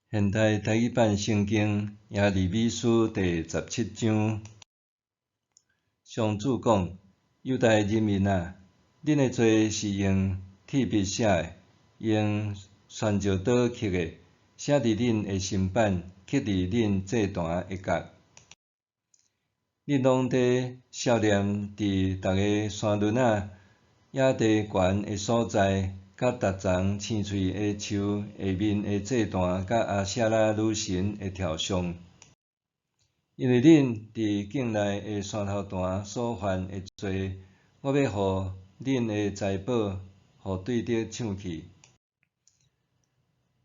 现代台语版圣经耶利米书第17章，上主讲：犹大人民啊，恁的罪是用铁笔写的，用旋石刀刻的，写伫恁的心版，刻伫恁祭坛的角。恁拢伫笑念伫逐个山仑仔、野地悬的所在，佮逐丛青翠的树下面的祭坛，佮阿舍拉女神的雕像。因为恁伫境内的山头坛所犯的罪，我欲予恁的财宝予对敌抢去。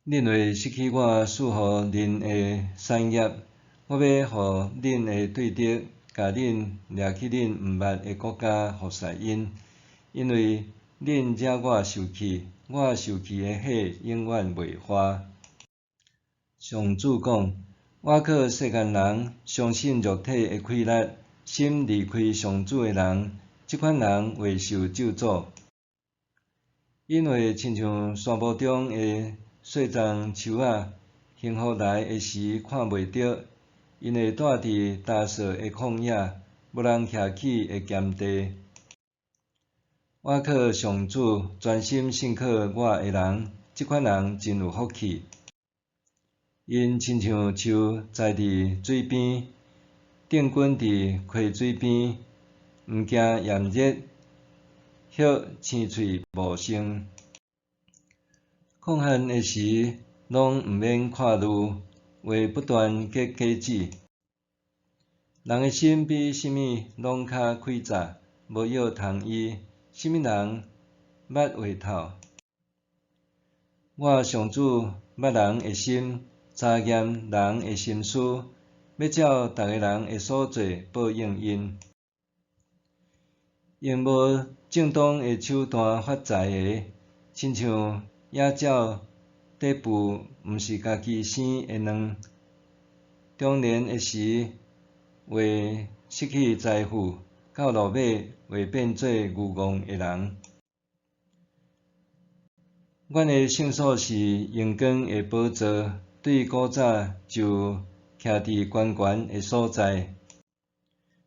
恁会失去我赐予恁的产业，我欲予恁的对敌共恁掠去恁毋捌的国家服侍𪜶，因为恁惹我受气，我受气的火永远袂化。上主讲：倚靠世间人，相信肉体的气力，心离开上主的人，这款人会受咒诅。𪜶会亲像沙漠中的细丛树仔，幸福来的时看袂著，𪜶会蹛伫焦燥的旷野，无人徛起的咸地。倚靠上主，专心信靠我的人，这款人真有福气。𪜶亲像树栽伫水边，定根伫溪水边，毋惊炎热，叶青翠茂盛。亢旱的时，拢毋免看虑，会不断结果子。人的心比啥物拢较诡诈，无药通医，啥物人捌画透？我上主捌人的心，查验人的心思，欲照逐个人的所做报应𪜶。用无正当的手段发财的，亲像野鸟伫孵毋是家己生的卵。中年的时会失去财富，到落尾会变做愚戆的人。阮的圣所是荣光的宝座，对古早就徛伫悬悬的所在。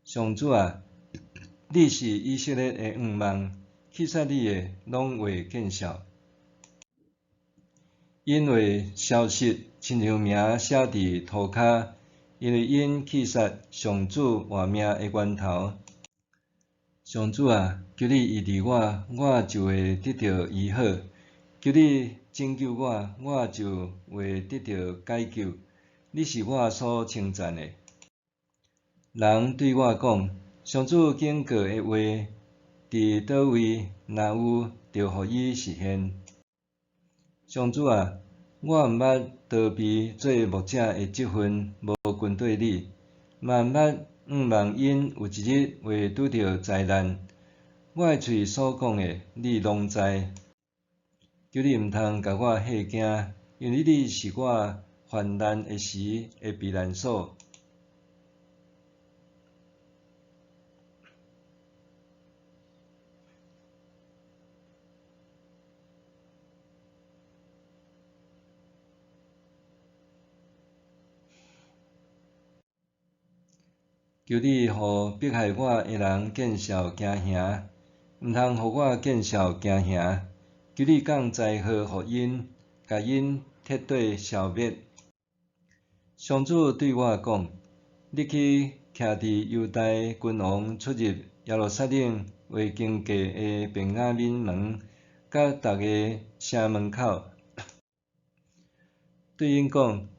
上主啊，你是以色列的向望，弃杀你的拢会见笑。𪜶会消失，亲像名写伫涂跤，因为𪜶弃杀上主活命的源头。上主啊，求你医治我，我就会得著医好；求你拯救我，我就会得著解救。你是我所称赞的。人对我讲：上主警告的话，伫佗位若有，就予伊实现。上主啊，我毋捌逃避做牧者的职分，无跟缀你，嘛毋捌向望𪜶有一日会拄著灾难。我的喙所讲的，你拢知。求你毋通共我吓惊，因为你是我患难的时的避难所。求你予迫害我的人见笑惊吓，毋通予我见笑惊吓。求你降灾祸予𪜶，共𪜶彻底消灭。上主对我讲：你去徛伫犹大君王出入耶路撒冷会经过的便雅悯门，佮逐个城门口，对𪜶讲：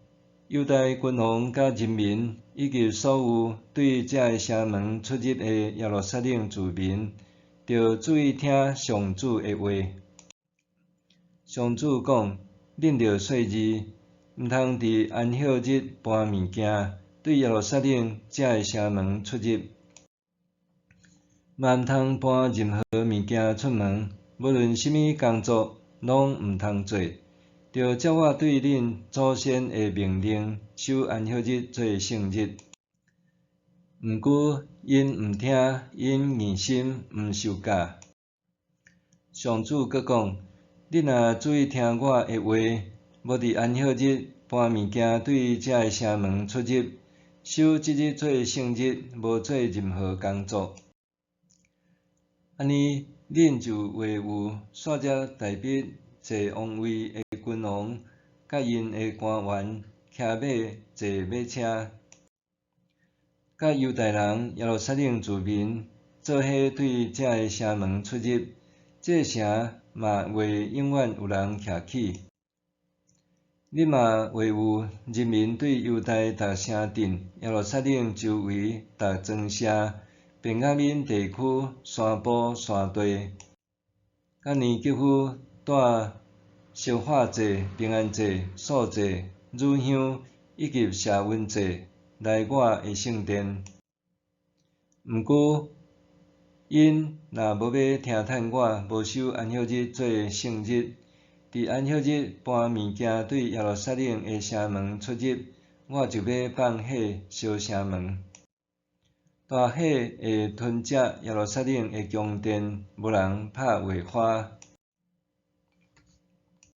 犹大君王佮人民，以及所有对这个城门出入的耶路撒冷住民，著注意听上主的话。上主讲：恁著细腻，毋通伫安息日搬物件，对耶路撒冷这个城门出入，嘛毋通搬任何物件出门，无论啥物工作，拢毋通做。著照我对恁祖先的命令，守安息日做圣日。毋过𪜶毋听，𪜶硬心，毋受教。上主阁讲：恁若注意听我的话，無佇安息日搬物件對這个城門出入，守這日做聖日，無做任何工作。按呢，恁就會有煞遮大比坐王位的君王，佮𪜶的官員騎馬坐馬車，佮猶大人、耶路撒冷住民做伙對這个城門出入，這城嘛袂永遠有人徛起。恁嘛會有人民對猶大逐城鎮、耶路撒冷周圍逐莊社、便雅憫地區山坡山地，佮尼吉夫帶燒化祭、平安祭、素祭、乳香以及謝恩祭來我的聖殿。毋過，𪜶若無欲聽趁我，無守安息日做聖日，佇安息日搬物件對耶路撒冷的城門出入，我就欲放火燒城門。大火會吞食耶路撒冷的宮殿，無人拍會翻。